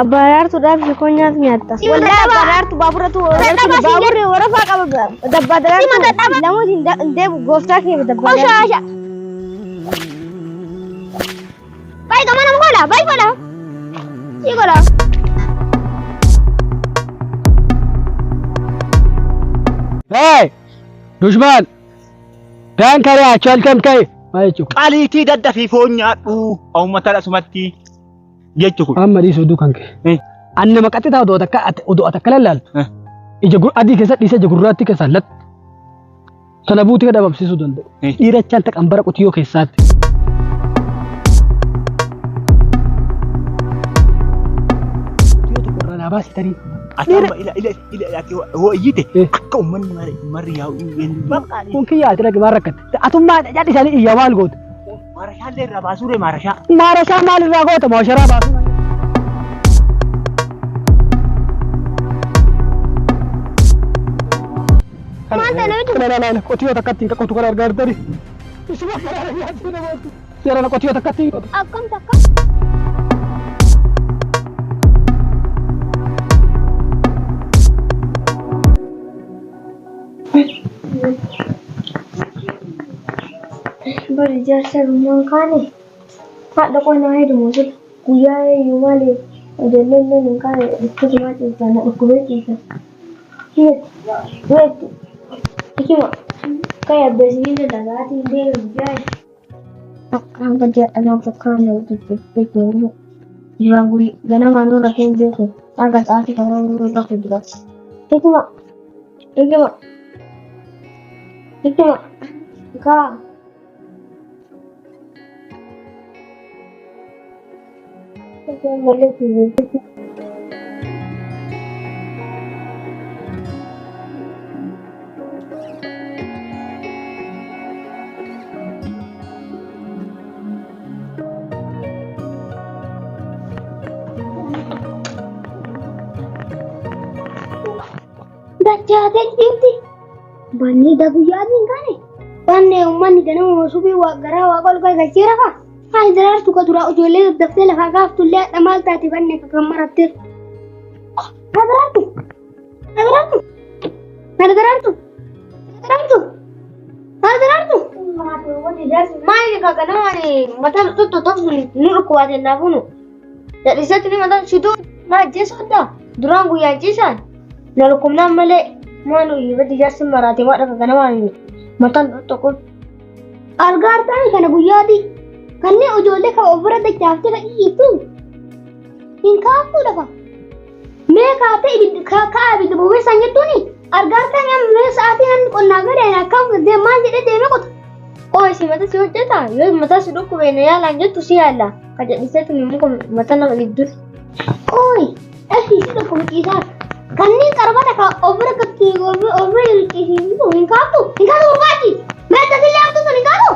Abbaa daraartuudhaaf shikoo nyaatu nyaatta. Waldaa abbaa daraartu baaburatu baaburri warafaa qaba dabbaa daraartu lamuuti hin deebu gooftaa kee dabbaa daraartu. Baik ke mana bola? Baik bola. Si bola. Hey! Dushman! Daan karee achi halkan ka'e. Maal jechuudha? Qaliitii daddafii foon nyaadhu uummata asumatti jechu kun. Amma dhiisuu oduu kan ka'e. An nama qaxxitaa odoo takka odoo ati akka lallaaltu. Ija adii keessa dhiisee ija gurraattii keessaa latta. Sana buutii ka dhabamsiisuu danda'u. Dhiirachaan ta qambara qotiyyoo keessaatti. Qotiyyoo tokko irraa naa baasi tarii. Ati amma ila ila ila ati hoo iyyite akka uummanni mari marri yaa'u Kun kiyya ati dhaqi maal rakkatte? Atummaa cadhisanii iyyaa maal goote? Maarashaallee irraa baasuure maarashaa. Maarashaa maal irraa goota? Maasharaa baasuu. Maal ta'e namichi? Kana laala qotiyyoo takkatti hin qotu kana argaa jirtani. Isuma karaa nyaachuu namoota. Seerana qotiyyoo takkatti hin qotu. Akkam takka? Bari jaarsa rummaan kaane haadha qonnaa naa hedumu sila guyyaa eeyyuu maali ijoolleen illee hin kaane dhukkubsumaa ciisa na dhukkubee ciisa. Weetti hikima kai abbeesanii dalagaatiin deemu jaay. Hanga jedhama fakkaan beeku duraan guyyaa ganamaan nurra hin beeku hanga sa'aatii kanaa nurra jira. Hikima hikima hikima kaa. Dachaatee jirti. Banni da guyyaa hin kaane. Banne uummanni ganama subii waa garaa waa ol galchee rafa. Haali daraartu ka duraa ijoollee daddaftee lafaa kaaftullee hadha maal taate banne ka kan maratteef. Haa daraartu! Haa daraartu! Haa daraartu! Haa daraartu! Haa daraartu! Maali ka ganama mataa tuttu toftu nu dhukkubaate naafunu. Dadhisatti ni mataan shituu na ajjeesuu addaa duraan guyyaa ciisaan na dhukkubnaan malee maanu iyyuu jaarsi maraate waa dhaqa ganamaan mataan tokko. Argaa artaan kana guyyaatii kanneen ijoollee kan of bira dachaaftee kan iyyiiftu hin kaaftuu lafa. Mee kaatee ibiddi kaa ibidda bobeessaan jettuuni argaa artaan mee sa'aatii namni qonnaa galee akkam maal jedhee deemee qota. Qoy si mata si hojjeta yoo mata si dhukkube na yaalaan jettu si yaalla ka jedhiseetu muka mata nama gidduu. Qoy dhalli si dhukkube ciisaa kanneen qarbata ka ofirra katti ofirra ciisisu hin kaaftu hin kaaftu barbaachi mee tasillee haftu sun hin kaaftu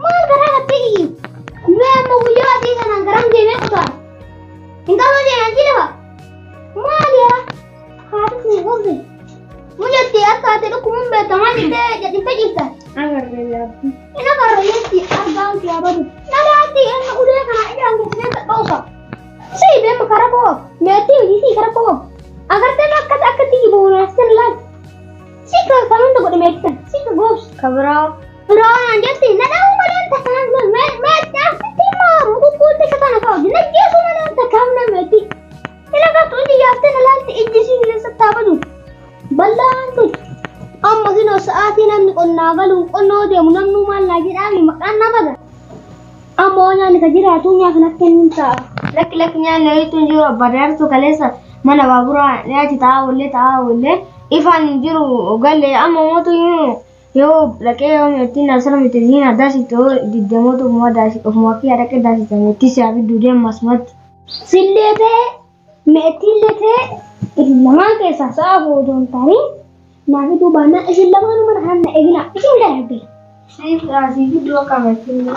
maal garaa kattee kiyyi mee amma guyyaa adii kanaan garam deemee qotaan hin kaaftu jeenaan si lafa maal yaa Haati kun gobse. Mucatti akka ati dhukkubuun beekta maal jettee jedhinte jirta. Agarre yaabbi. Ina barra jetti argaan kee abadu. Nagaatti inni ulee kana ijaan keessatti dhoosa. Sii beema kara koo meetii hojii sii kara koo. Agartee akkas akkatti jibuun sin laal. Sii ka kan hunda godhe meetii sii ka goobsu. Kabiraa. Biraa naan jetti na dha'uu malee takkaan meetii asitti immoo mukukkuutti ka kana kaa'u. Na jeesuu malee takkaan na meetii. Ila gartuu iji yaaftee na laalti ijji isii keessatti haa badu. Bal'aan tun amma kinoo sa'aatii namni qonnaa galu qonnoo deemu namnuu maal naa jedhaami maqaan na bada. Amma hoo nyaanni ka jiraatu nyaata natti kennuun ta'a. Lakki lakki nyaanni wayiitu hin jiru abbaa daraartuu kaleessa mana baaburaa nyaati taa'aa oollee taa'aa oollee ifaan hin jiru galle amma mootu yoo dhaqee yoo meettiin asirra miti ziina daasitti yoo diddeemootu ofuma daasi ofuma kiyya dhaqee daasita meettii siyaa fidduu deemu asumatti. Sillee ta'e meettiillee ta'e isin lamaan keessaa sa'a odoo hin taane naa fiduu baannaan isin lamaanuu mana kana na eegina isin galaagala. Siif asii fidduu akka meettiin.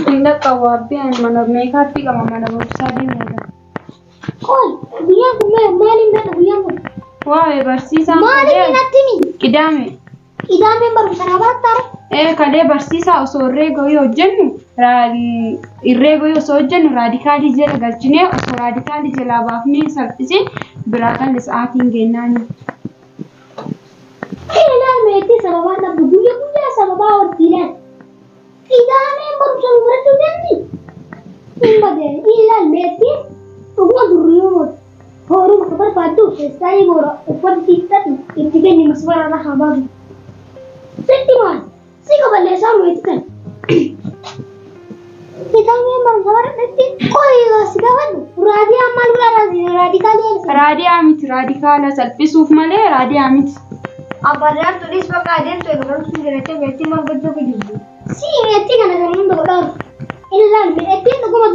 Hin dhaqqabu abbii ani mana meekaappii qaba mana barumsaa deemuudha. Qoy guyyaan kun maaliin beekta guyyaan kun? Waa'ee barsiisaan Maaliin natti himi? Qidaame. Qidaameen barumsa naa barattaare? Kalee barsiisaa osoo herreega wayii hojjennu herreega wayii osoo hojjennu raadikaalii jala galchinee osoo raadikaalii jalaa baafnee salphisee biraa galle sa'aatiin geennaani. Ilaal meetii sababaa dhabdu guyya guyyaa sababaa hortiilaan. Qidaameen barumsa nu barachuu deemti. Hin badee ilaal meetii dhuguma durriyyuu hooruma ka barbaaddu feestaalii boora uffata xixiqqaati itti kenni masmara irra haa baasu. Sitti maal? Si kaballeessaa meetii kan. Qidaameen barumsa baradhetti qorii si gaafadhu. Raadiyaa maal godhaa raadikaalii eegsa. Raadiyaa miti raadikaala salphisuuf malee raadiyaa miti. Abbaa Daraartuu dhiis bakka adeemtu eega barumsi jiraachee meetii maal gochuu kijibdu. Si meetii kana kan hunda godhaaru. Ilaal meetiin dhuguma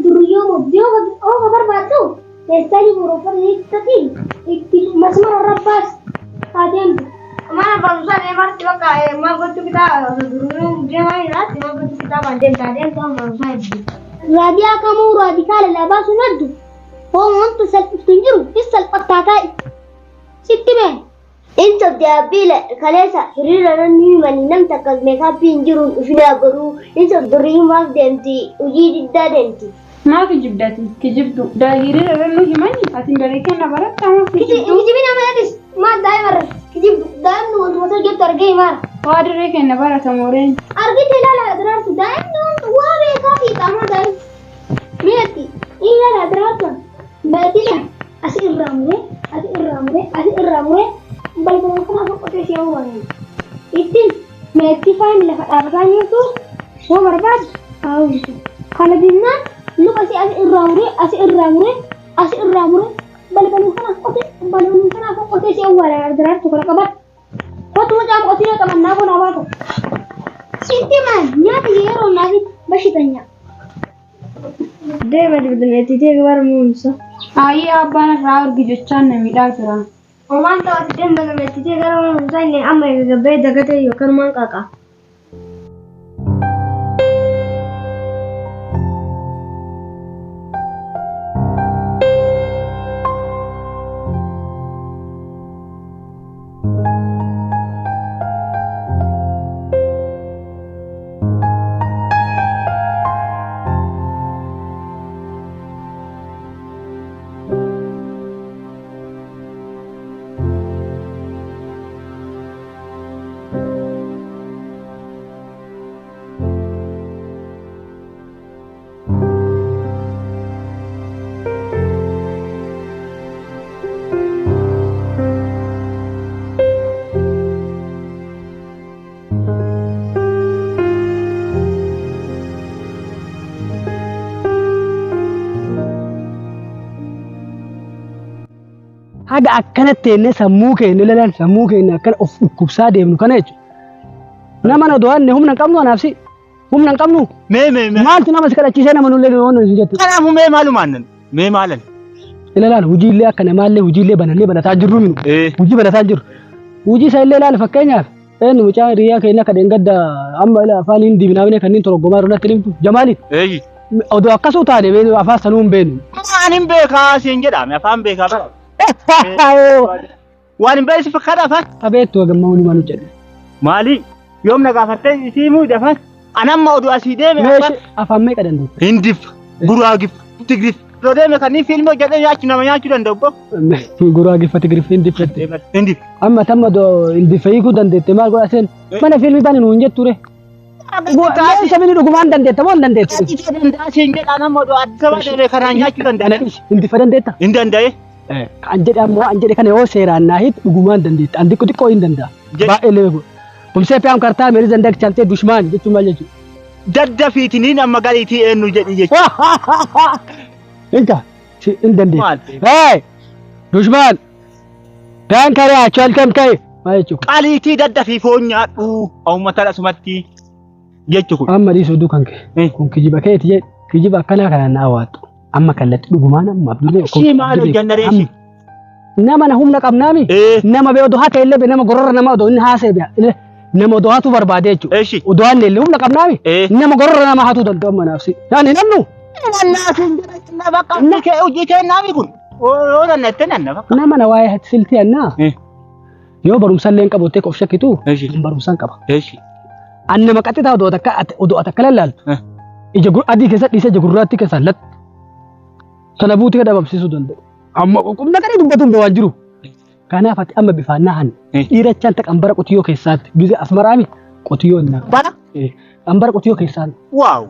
durriyyoo mobdii oofa barbaaddu feestaalii boora uffata xixiqqaati itti masmara irra baas haa deemtu. Mana barumsaa deemaatti bakka maal gochuu kitaaba duruun deemaa jiraatti maal gochuu kitaabaan deemta adeemtu mana barumsaa hedduu. Raadiyaa kamuu raadikaala laa baasuu naddu. Hoo wanta salphiftu hin jiru is salphattaa taa'i. Sitti mee Inta abdiila kaleessa hiriira namni himanii nam takka meekaappii hin jiruun dhufina garuu inta durii maaf deemti hojii diddaa deemti. Maa kijibdati? Kijibdu. Hiriira irra nu himani ati daree kenna barattaa maaf kijibdu? Kijibina maladis maal daa'ima irra kijibdu daa'imni wantuma jettu argee himaara. Waa dirree kenna baratamooreen. Argite ilaala daraartu daa'imni wanta waa beekaa fi qaamaa daa'imni. Mi'atti ilaala daraartu meetii asi irraa muree asi irraa muree asi irraa muree balbala kana boqotee si hawwame. Ittiin meetii faayini lafa dhaabataa jirtu yoo barbaadu haa hojjetu. Kana jennaan luka si asi irraa muree asi irraa muree asi irraa muree balbaluu kana qotee balbaluu kana qotee si awwaala daraartu kana qabadhu. Kottu mucaa qotii qabannaa kun hawaasa. Sitti maal nyaata yeroo naaf bashitanya. Deema dibda meetii ta'e barumsa. Ayyee abbaan irraa argi jechaan na miidhaa jira. Omaan ta'u deemta meetii ta'e gara barumsaa inni amma eega dagatee yookaan maan qaaqa. Haga akkanatti jennee sammuu keenya ilalaan sammuu keenya akkana of dhukkubsaa deemnu kana jechuudha. Nama na do'anne humna hin qabnu anaaf si humna hin qabnu Mee mee mee. maaltu nama si kadhachiisee nama nullee nu hin jettu. Kanaafuu mee maalumaan nan? Mee maalan? Ilalaan hojiillee akka namaallee hojiillee banannee banataa jirru minu. Hojii banataa jiru. Hojii isa illee ilaali fakkeenyaaf eenyu mucaa hiriyaa keenya akka dheengadda amma ila afaan hin diibinaamne kanneen toroggomaa jiru natti himtu Jamaali. Odoo akkasuu taane beenu afaan sanuu hin beenu. Waan hin beekaa siin jedhame afaan beekaa bara. Waan hin beeksi fakkaata afaan. Abeettu hagamma walumaa nu jedhe. Maali? Yoom na gaafattee isii muudi afaan? Anamma oduu asii deeme afaan. Afaan meeqa dandeetta? Hindif, Guraagif, Tigrif. Oduu deeme kanneen fiilmii hojjedhee nyaachuu nama nyaachuu danda'u boo. Guraagiffa Tigrif Hindiffette. Hindif. Amma tamma Hindiffa hiikuu dandeette maal godha seen mana fiilmii bani nuun jettu ture. Sabni dhugumaan dandeetta moo hin dandeettu? Danda'a siin jedha nama oduu Addis Ababa deeme kanaan nyaachuu danda'a. Hindiffa dandeetta? Hin danda'e. Kan jedhe ammoo an jedhe kana yoo seeraan naa hiitu dhugumaan dandeetta. An xiqqoo xiqqoo hin danda'a. Baay'ee leeku. Tumsee piyam kartaa meeri zandak chaltee dushmaan jechuun maal jechuudha? Daddafiitiniin amma galiitii eenyu jedhi jechuudha. Inka hin dandeetta. Hey! Dushmaan! Daan karee chaltam ka'e maal jechuudha? Qaliitii daddafii foon nyaadhu uummata asumatti jechuudha. Amma dhiisuu duukan kee. Kun kijiba keeti jedhe kijiba akkanaa kanaan naa waattu. Amma kallatti dhugumaan amma abdullee. Ishii maal hojjanna reeshi? Nama na humna qabnaami. Nama bee odoo hata illee nama gorora nama odoo inni haasee bee nama odoo hatu barbaade jechuudha. Odoo hanne illee humna qabnaami. Nama gorora nama hatu danda'u amma naafsi. Yaani namnu. Hojii kennaami kun. Yoo nannatte nanna bakka. Nama na waa'ee siltii annaa. Yoo barumsa illee hin qabu ta'e of shakkitu barumsa hin qaba. Anna maqaxxitaa odoo takka odoo takka lallaaltu. Ija adii keessa dhiisee ija gurraatti keessa lat. Sana buutii dhabamsiisuu danda'u. Amma qulqullina kana dubbatuun waan jiru. Kanaaf ati amma bifaan nahan. Dhiirachaan ta qambara qotiyyoo keessaatti. Gizee asmaraami qotiyyoo innaa. Bana. Qambara qotiyyoo keessaan. Waaw.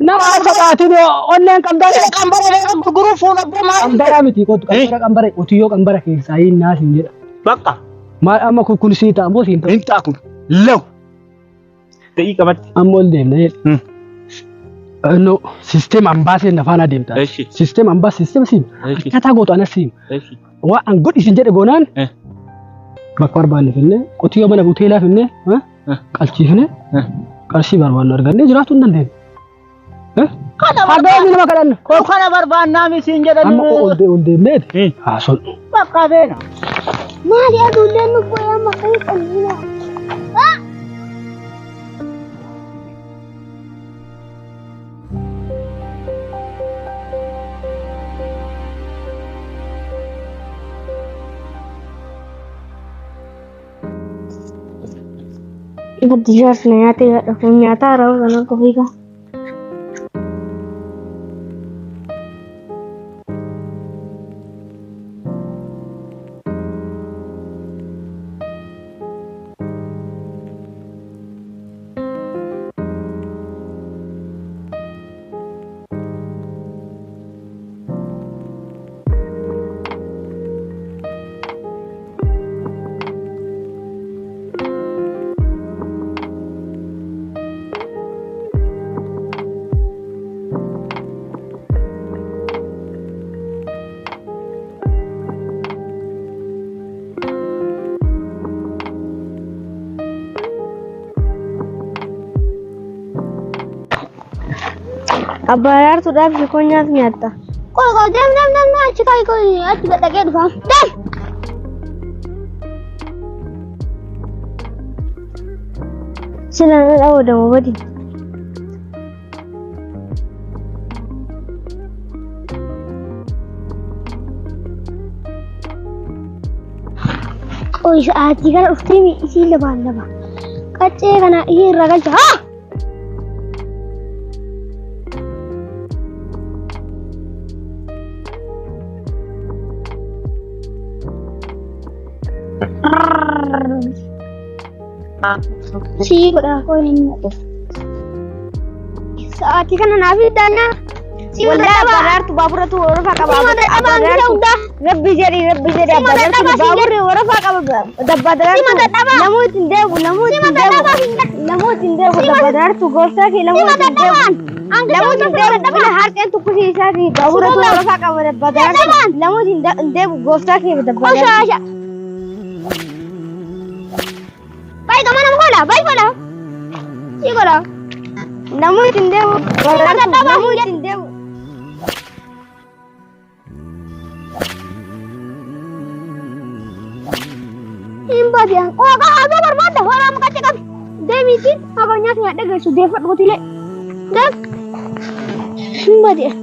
Nama sabaatiin onneen qabdaa. Qambara gurguruu fuula abbaa. Qambara miti qotu qambara qambara qotiyyoo qambara keessaa hinnaa siin jedha. Bakka. Maal amma kun sii ta'a moo siin ta'u? Hin ta'a kun. Law. Ta'ii qabatti. Amma ol deemna jedha. No, sisteem ambaaseen afaan adeemta. Sisteem ambaas sisteem siim. Akkaataa gootu anas siim. Waa an godhi isin jedhe goonaan bakka barbaanne finne qotiyyoo mana hoteelaa finne qalchiifne qarshii barbaannu argannee jiraachuu hin dandeenye. Hagayni nama kadhanna. Kana barbaannaa misiin jedhan. Amma ol deemneeti haasol. Bakka beena. Maali aduulleen nu qoyaa maqaa qalliina. Gaddi jaarsi na nyaatee dhufu nyaataa raawwa kana qofii qaba. Abbaa Daraartuudhaaf shikoo nyaata nyaatta. Qoy qoy deem deem deem achi qoy qoy achi gad dhaqee dhufa. Deem. Sila na dhawo da mabadi. Qoy sa'aatii kana dhuftee isii lamaan lama. Qaccee kana ishii irra galcha. Haa! Sii godha qoy inni Sa'aatii kana naaf hiddaanaa. Sii Wallahi Abbaa Daraartu baaburatu warafaa qaba. Sima dadhabaa hunda hundaa. Rabbi jedhi rabbi jedhi Sima Abbaa Daraartu dadhabaa siin baaburri warafaa qaba. Abbaa Daraartu Sima dadhabaa. namuu ittiin deebu namuu Sima ittiin deebu dadhabaa siin jedha. namuu ittiin deebu Sima Abbaa Daraartu gooftaa kee namuu Sima ittiin deebu. dadhabaan. Hanga Namuu sima ittiin deebu dadhabaan. bila harqeen tukkusii isaatii baaburatu Sima warafaa qaba Abbaa Daraartu dadhabaan. namuu ittiin deebu gooftaa kee Abbaa Daraartu. Qoshaasha. Bayi kemana mau kola? Bayi kola. Si kola. Namuu ittiin deebu Abbaa Daraartu dadhabaa namuu siin ittiin deebu. Hin baadiyan. Qoqa haadha barbaadda. Horaa maqaa qabi. Deemiitiin haga nyaata nyaadha geessu deeffadhu qotilee. Deem. Hin baadiyan.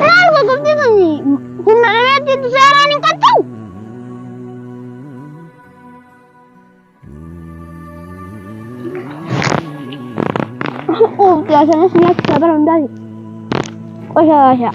Maal gurgurtii kun humna dhabeetti seeraan hin qaxxawu. Uffata sanas nyaata bara hundaati. Qoshaasha.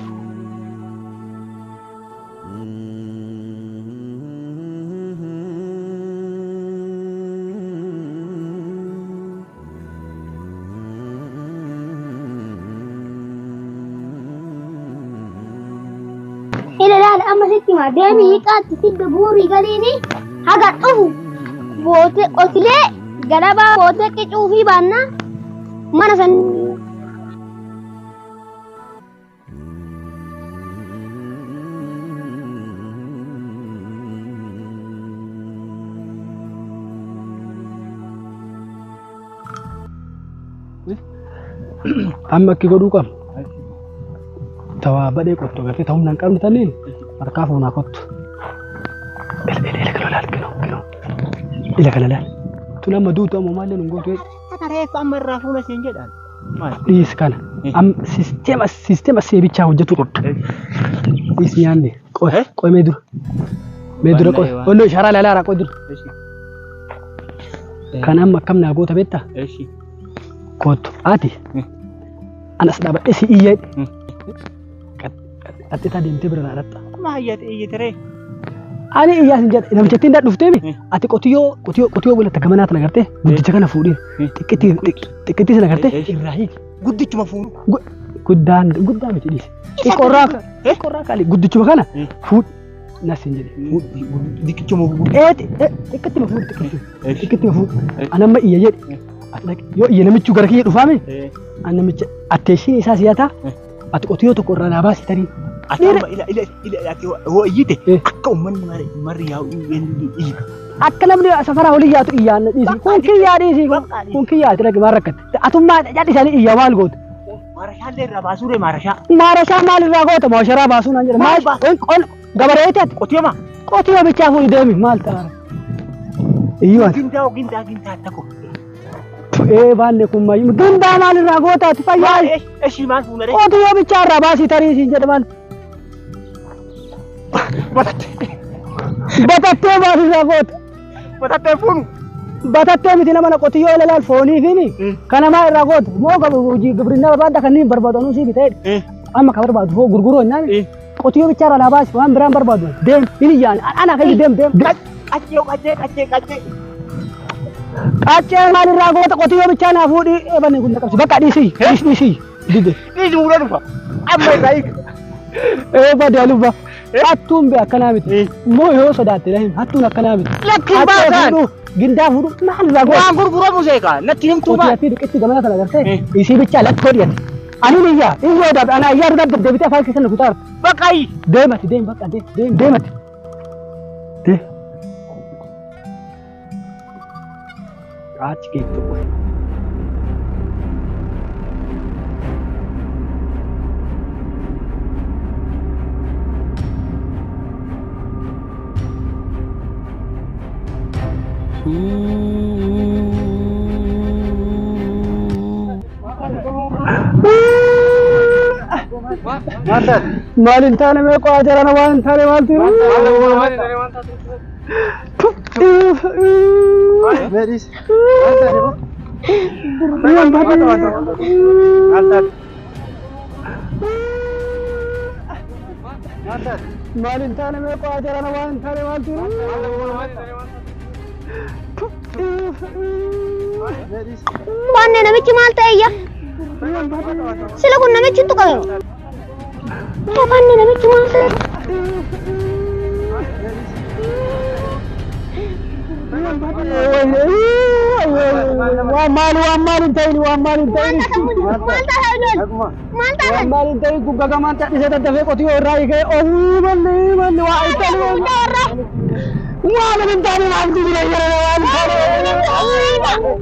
Ila laala amma sitti hima deemii hiiqaatti fidda buurii galiini haga dhufu bootee qotilee galabaa bootee qicuu fi baannaa mana san. Amma akki godhuu qabna. Tawaa badhee qottu agartee ta'uu hin qabne taniin harkaa fuunaa kottu. Ila ila ila kana laal kinoo kinoo. Ila kana laal. Tun amma duutu amma maallee nun gootu. Akka reeffa amma irraa fuula siin jedhan. Maal? Dhiis kana. Am sisteema sisteema seebichaa hojjetu qabda. Dhiis nyaanne. Qoy qoy mee dura. Mee dura qoy. Onnoo sharaa laalaa qoy dura. Kan amma akkam naa goota beektaa? Eshi. Kottu ati. Anas dhaabadhee si iyyee. Qaxxitaa deemtee bira naa dhaqxa. Akkuma iyyate iyyate Ani iyyaa sin jedhe namichattiin dha dhuftee mi? Ati qotiyyoo qotiyyoo qotiyyoo walitti gamanaa tana gartee guddicha kana fuudhee xiqqittii xiqqittii sana gartee irraa hiiki. Guddichuma fuudhu. Guddaan guddaa miti dhiise. Xiqqoorraa xiqqoorraa kaali guddichuma kana fuudhi nas hin jedhe fuudhi. Xiqqichuma fuudhu. Eeti xiqqittima fuudhi xiqqittima xiqqittima fuudhi. Ani amma iyya jedhe ati dhaqi yoo iyya namichu gara kiyya dhufaame ani namicha atteeshiin isaa si'ataa ati qotiyyoo tokko irraa naa baasi tarii. Ati amma ila ila ila ati hoo iyyite akka uummanni marri yaa'u iyya. Akka namni safaraa olii yaatu iyyaan dhiisi. Kun kiyyaa dhiisi. Kun kiyyaa ati dhaqi maal rakkatte. Atummaa jal'isanii iyya maal goote. Maarashaallee irraa baasuu ree maarashaa. Maarashaa maal irraa goota maasharaa baasuu naan jedha. Maal ol gabareeti ati. Qotiyoma. Qotiyoo bichaa fuudhi deemi maal ta'a. Iyyuu ati. Gindaa gindaa gindaa takko. Ee baanne kun mayyuu gindaa maal irraa goota ati fayyaa. Eshii maal fuuna ree. Qotiyoo bichaa irraa baasii tarii siin jedha maal. Batattee maal irraa goota. Batattee fuunu. Batattee miti nama na qotiyyoo ilaal foonii fi kanamaa irraa goota. Moo qabu hojii gibirinnaa barbaadda kanneen barbaadu anuu sii bitee. Amma ka barbaadu foo gurguruu hin naani. Qotiyyoo bichaa irraa baasi waan biraan barbaadu. Deem hin iyyaan ana kan deem deem. Qaccee qaccee qaccee qaccee. Qaccee maal irraa goota qotiyyoo bichaa naa fuudhii eebanne kun qabsi bakka dhiisii dhiis dhiisii dide. Dhiisi fuula dhufa. Amma irraa hiika. Eebba deelubba. Hattuun bee akkanaa miti. Moo yoo sodaatte lahim hattuun akkanaa miti. Lakkiin baasaan. Gindaa fuudhu maal irraa goota. Waan gurguramu seeqa natti himtuu maal. Qotiyyoo fi dhiqitti gamana kana gartee isii bichaa lakkoo dhiyate. Ani ni iyyaa iyyoo daabe ana iyyaa dura deebitee afaan keessan kutaar. Bakka ayyi. Deemati deem bakka deem deem deemati. Deem. Achi geettu. Maal hin taane mee qo'aa jarana waan hin taane maaltu Maal hin taane mee qo'aa jarana waan hin taane maaltu Baanne namichi maal ta'e iyya? Sila kun namichi hin tuqame. Baanne namichi maal ta'e? Waan maal waan maal hin ta'in waan maal hin ta'in. Maal ta'a ijoollee? Maal ta'a? Waan maal hin ta'in kun gagamaan cadhisee daddafee qotiyyoo irraa hiikee ofii malli malli waa hin ta'in. Waan hin taane maaltu jira jira waan hin taane.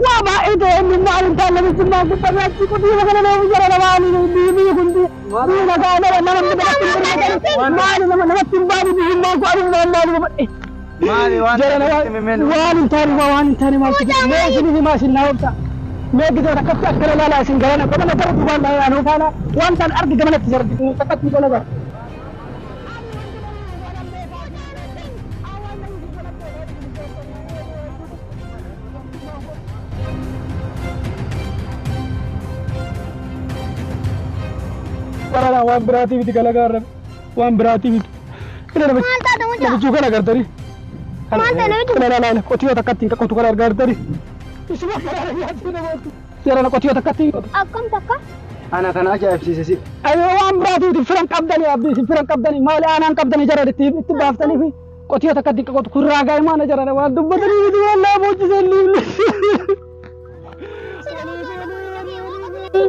Waa baay'ee ta'e inni maal hin taane namichi maal gubbaa achi qotiyyoo kana nama jara maal biyyi kun biyyi nagaa nama nama namatti hin baane maal nama namatti hin baane biyyi maal kun maal maal maal. Maali waan ta'eef mimeen Waan hin taane waan hin taane maaltu jira mee isin himaa isin naa obsa. Mee gidoo takkatti akkana ilaalaa isin garana gamana gara duubaan ilaalaa anuu faana waan ta'an argi gamanatti sarbi takkatti qola bara. Barana waan biraatii miti galagaa irra waan biraatii miti. Maal taate mucaa? Namichuu kana agartanii. Maal ta'e namichi? Kana ilaala qotiyyoo takkatti hin qotu kana argaa Isuma kana nyaachuu namoota. Yeroo qotiyyoo takkatti hin qotu. Akkam takka? Ana kana ajaa'ibsiise si. Ayyoo waan biraatii miti firan qabdanii abdii isin firan qabdanii maali aanaan qabdanii jara itti itti baaftanii fi qotiyyoo takkatti hin qotu kun raagaa himaana jara waan dubbatanii miti wallaa boochisee liifne.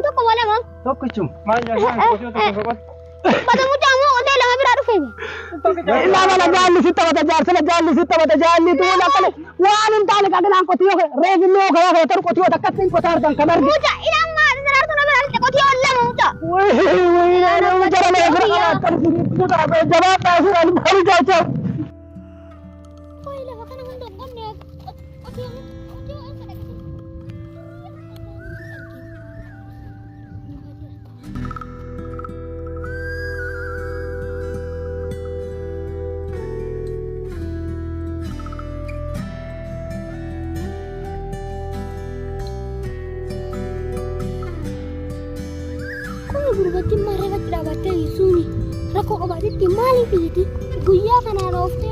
Tokko walama. Tokkichuma. Maal nyaata qotiyyoo tokko qotu. Bata mucaa moo qotee lama biraa dhufe? Lama la jaalli si taphata jaarsala jaalli si taphata jaalli tuula akkana waan hin taane kaganaan qotiyyoo reefillee yoo kayaa ta'u qotiyyoo takkatti hin qotaa argan kan arge. Mucaa ilaan maal daraartuu na biraa dhufte qotiyyoo lama mucaa. Qoy lafa kana hunda hin qabne qotiyyoo qotiyyoo eessa dhaqxe? Gurbatti marree fachi dhaabattee suuni rakkoo qabaatetti maaliif iyyiti? Guyyaa kanaan ooftee.